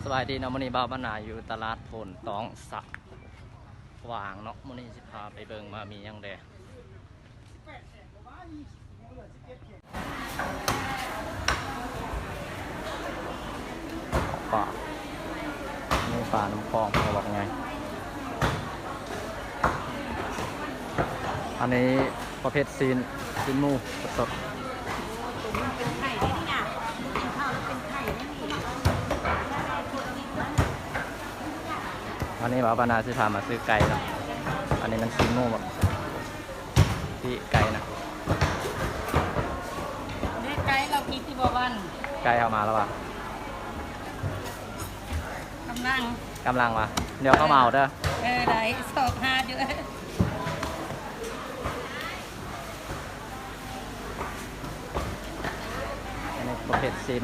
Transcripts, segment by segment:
ສະບາຍດີເນາະ ມື້ນີ້ບ່າວບັນນາຢູ່ຕະຫຼາດໂພນຕອງສະຫວ່າງເນາະ ມື້ນີ້ຊິພາໄປເບິ່ງວ່າມີຫຍັງແດ່. ປາ ມີປານ້ຳຂອງ ເຂົາບອກໄງ. ອັນນີ້ປະເພດຊີ້ນ ຊີ້ນໝູສົດໆ. ອັນນີ້ບ່າວບັນນາຊິພາມາຊື້ໄກ່ເນາະ. ອັນນີ້ມັນຊີ້ນໝູບໍ? ປີ້ໄກ່ນະ. ເດ້ ໄກ່ລາວກິນທີ່ບໍ່ວັນ. ໄກ່ເຮົາມາແລ້ວຫວາ? ກຳລັງ ກຳລັງຫວາ? ດຽວເຮົາມາເອົາເດີ. ເອີ ໄດ້ ຊອກຫາຢູ່. ອັນນີ້ປະເພດຊີ້ນ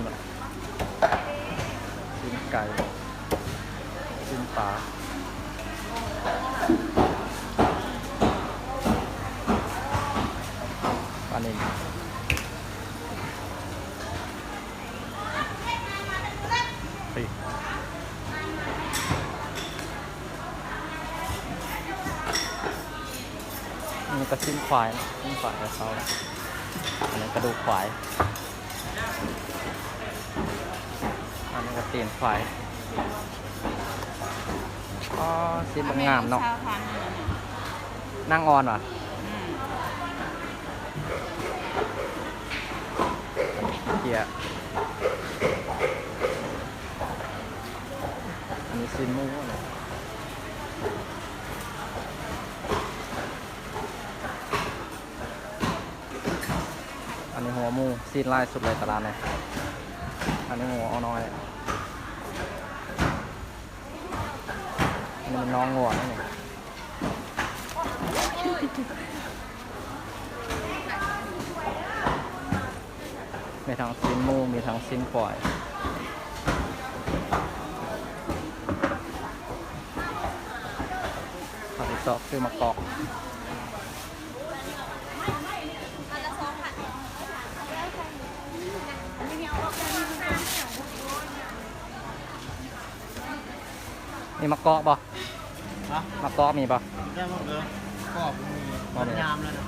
ຊີ້ນໄກ່ ຊີ້ນປາ ປານິນ. ອັນນີ້ກະຊີ້ນຄວາຍເນາະ ຊີ້ນຄວາຍເຂົາ ອັນນີ້ກະດູກຄວາຍ ອັນນີ້ກະຕີນຄວາຍ. ອໍ ຊີ້ນງາມເນາະ. ໜັງອ່ອນຫວາ? ອືມ ເກຍ. ອັນນີ້ຊີ້ນໝູເນາະ. ອັນນີ້ຫົວໝູ ຊີ້ນຫຼາຍສຸດເລີຍຕະຫຼາດນີ້. ອັນນີ້ຫົວນ້ອຍ ອັນນີ້ມັນນ້ອງງົວນີ້. ມີທັງຊີ້ນໝູ ມີທັງຊີ້ນຄວາຍ. ເຮົາຊິຊອກຊື້ໝາກກອກ. ມີໝາກກອກບໍ່? ຮະ? ໝາກກອກມີບໍ່? ໄດ້ໝົດເລີຍ ກອກມີ ບໍ່ມີ ຍາມແລ້ວນະ.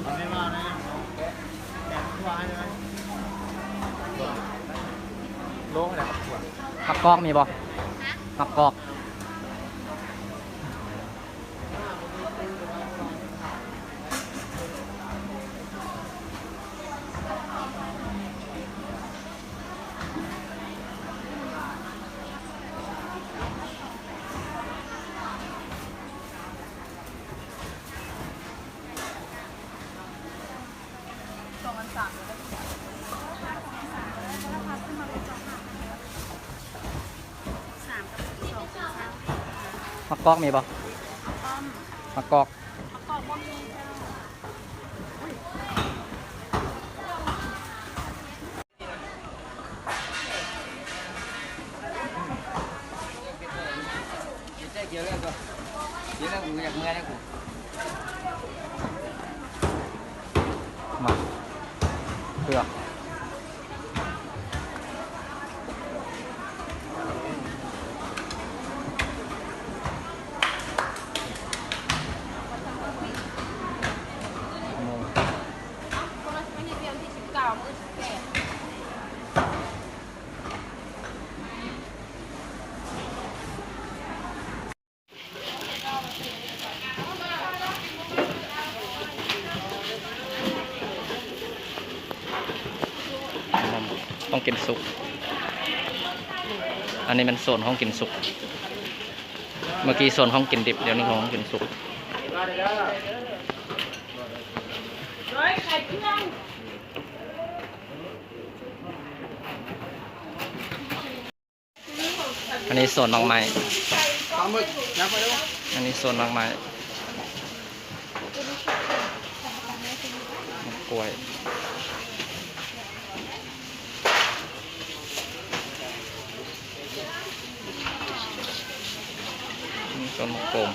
ເອົາໄປວ່າໄດ້ ແກງຂົ້ວໃຫ້ໄດ້ ໂລເທົ່າໃດ? ໝາກກອກມີບໍ່? ໝາກກອກ. ໝາກກອກມີບໍ່? ໝາກກອກ ໝາກກອກບໍ່ມີເຈົ້າ. ມາ ເຜືອກ. ຂອງກິນສຸກ ອັນນີ້ແມ່ນໂຊນຂອງກິນສຸກ. ເມື່ອກີ້ໂຊນຂອງກິນດິບ ດຽວນີ້ຂອງກິນສຸກ. ອັນນີ້ໂຊນໝາກໄມ້ ອັນນີ້ໂຊນໝາກໄມ້ ໝາກກ້ວຍ ນີ້ໂຊນໝາກໂກມ.